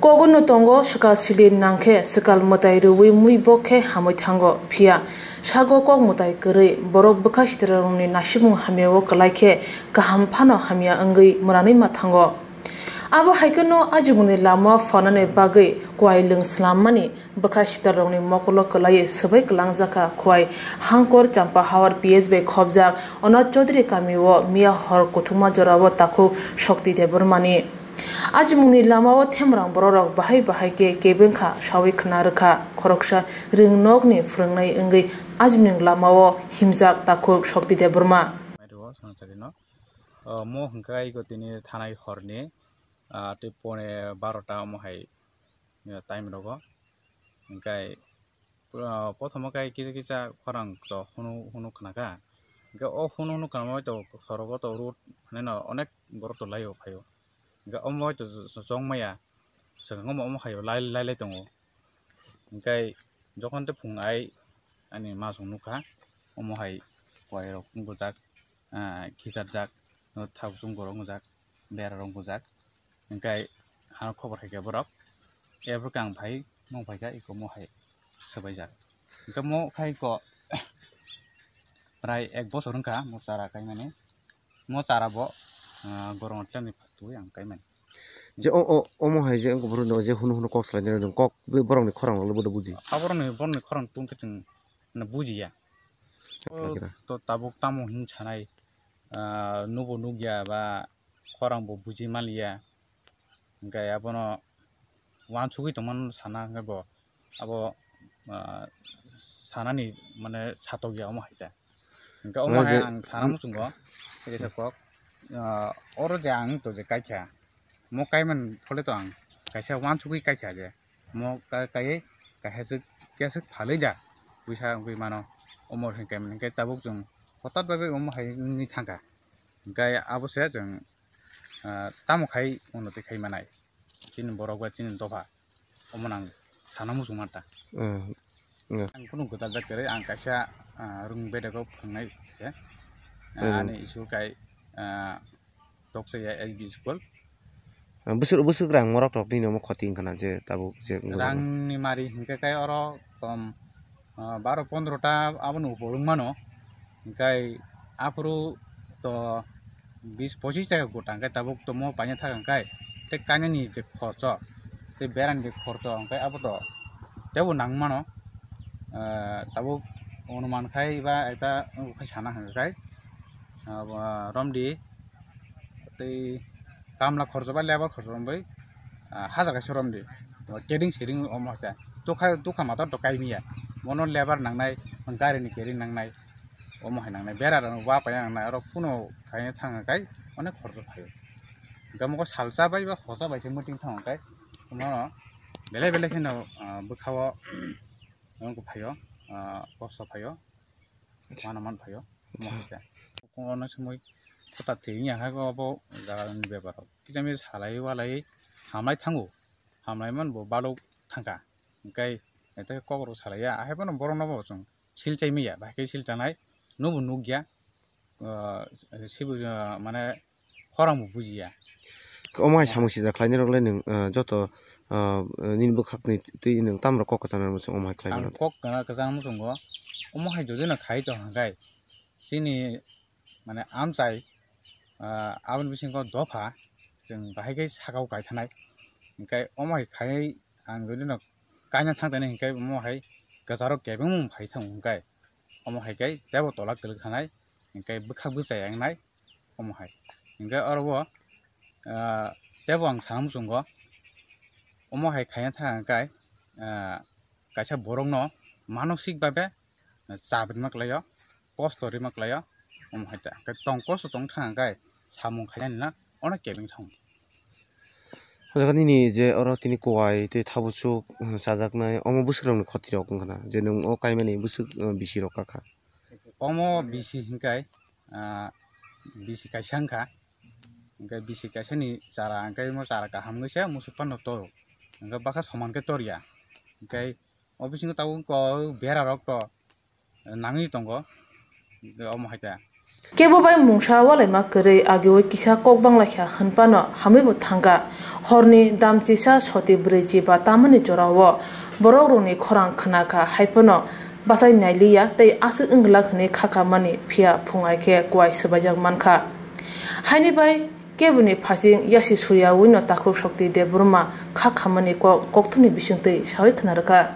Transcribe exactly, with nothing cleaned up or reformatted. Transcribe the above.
Kogono tongo, swkal sili nang khe swkal mwtai rwui mui bok khe hamwi thango, phiya sago kok mwtai kwrwi borok bwkha sitrarokni naisingmung hamyao kwlai khe kaham phano hamya wngwi mwnanwi ma thango. Abo hai kheno ajimungni lama phanani bagwi kuai lwng swlammani bwkha sitrarokni mokolo kwlaiwi swbai kwlangjakha Khowai Hangkor Champahawar P H bai khobjak Onat Chaudhary kamio miya hor kuthukma jorao takhuk Shakti Debbarmani. Ajimungni lamao themrang bororok bahai bahai khe kebeng kha saui khna rwkha. Khoroksa ring nokni phwrwngnai wngwi ajimungni lamao himjak takhuk Shakti Debbarma. Mairwo Sanasarino, o, mo hwnkhe aiko tini thanai horni, ah, tei pone barota omo hai, ah, time rogo. Hwnkhe, ah, prothom khe kisa kisa khorang to hunu hunu khna kha. Hwnkhe o hunu hunu khna bai to sorogo to road hinwi no onek borok to laio phaio. Hwnkhe omo bai to chong maya, swkang omo omo haio lai lai lai tongo. Hwnkhe jokhon tei phung ai ani masong nukha, omo hai kuai rok wngkujak, ah, khitarjak, thao chungo rok wngjak, bera rok wngjak. Hwnkhe ano khobor hai khe borok, ebro khe ang phai, mung phai kha, iko mo hai swbaijak. Hwnkhe mo khai ko prai ek bosor wngkha mo chara kaimani. Mo chara bo, ah, gorong tlani phatwi ang kaimani. Je o, o, omo hai je wngkha borok no je hunu hunu kok salai nai kok borok ni khorang rok le bodo buji. Aborok ni borok ni khorang tong khe chwng bujiya. Kira. To tabuk tamo hin sanai, ah, nubo nukya ba khorang bo buji manliya. Hwnkhe abono uansugwi tongmani sana hwnkhe bo abo, ah, sanani mane satokya omo hai khe. Hwnkhe omo hai je ang sana muchungo, kaisa kok, ah, oro je ang to je kaikha, mo kaimani phole to ang kaisa uansugwi kaikha je. Mo ka-, kaiwi kaisa swk, kaisa swk phalwi da, puisa wngwi mano. Omo hai kaimani hwnkhe tabuk chwng hotat bai bai omo hai wngwi thangkha. Hwnkhe abo se chwng, ah, tamo khai unnoti khai manai. Chini borok bai chini dopha. Omo nang sana muchung manta. Hmm. Hmm. Ang kunu gwdal jak kwrwi, ang kaisa, ah, rung bedego phwrwngnai se. Ah, hmm. Ani school kai, ah, Toksa ya S B school. Ah, bwswk, bwswk rang morok rok nini omo khoti wngkha na je tabuk je wngkha na? Rangni mari hinkhe kai oro tom, ah, baro pondro ta abono upor wng mano. Hinkhe aphuru to bis pochis taka gota hinkhe tabuk tomo paina thaka hinkhe tei kainani je khorcho tei berani je khorcho hinkhe abo to teibo nang mano. Ah, tabuk onuman khai ba ekta wngkha khai sana hinkhe kai, ah, romdi tei kamla khorcho ba lebar khorcho romwi, ah, hajar kaisa romdi. Kering sering omo hai ta. Tukha, tukha mator to kaimiya. Bono lebar nangnai, gari ni kering nangnai. Omo hai nangnai. Bera rok wa paya nangnai. Aro phunu khaina thang kai onek khorcho phaio. Gamo ko salsa bai ba hosa bai se meeting thang kai. Omo belai belai kheno, ah, bwkhao wngkha phaio, ah, kosto phaio. Acha. Mana man phaio. Acha. Omo hai khe. Onek somoi kota thwi wngya hai bo jaga ni bepar rok. Kisa misa salai walai hamlai thango. Hamlai man bo balok thangkha. Hinkhe ete kok rok salaiya. Ahai bono borok no bo chwng sil chai manya. Bahai khe sil chanai. Nubo nukya. Ah, sibo, ah, mane khorang bo bujiya. Omo hai samung sijak khlainai rok le nwng, ah, joto, ah, nini bwkhak ni twi nwng tamo rok kok kwchang rw omo hai khlai mano? Ang kok kwchang muchungo. Omo hai jodi no khai tong hwnkhe chini mane amchai, ah, aboni bisingo dopha chwng bahai khe sakao kaithanai. Hinkhe omo hai khai ang jodi no kaina thang tani hinkhe omo hai kwcharo kebengmung phai thango hinkhe omo hai khe teibo tola kwlwk thanai hinkhe bwkhak bwchai wngnai. Omo hai. Hinkhe oro o, ah, teibo ang sana muchungo. Omo hai khaina thang kai, ah, kaisa borok no manosik babe, ah, chap rima kwlaio, kosto rima kwlaio. Omo hai ta. Kai tong kosto tong thang kai samung khainani na ono kebeng thang. O jaga nini je oro tini kowai tei thabuchuk, um, chajaknai omo bwswk rokni khoti rok wngkha na je nwng o kaimani bwswk, um, bisi rok kakha. Omo bisi hinkai, ah, bisi kaisa wngkha. Hinkhe bisi kaisa ni chara hinkhe omo chara kaham wngwi se musuk phano toro. Hinkhe bakha soman khe torya. Hinkhe o bisingo tabuk wngkha o bera rok to nangwi tongo. Hinkhe omo hai khe Kebo bai mungsa walaima kwrwi agiwi kisa kok banglaikha hwnphano hamwibo thangkha. Horni damchisa soti brwichi ba tamani jorao borok rokni khorang khwnakha haiphano bachai nailiya tei aswk wngwlak hwnwi khakhamani phiya phungaikhe kuwai swbaijak mankha. Haini bai keboni phasing yasi suryawino takhuk Shokti Debbarma khakhamani kok kokthumni bisingtwi sawi khwnarwkha.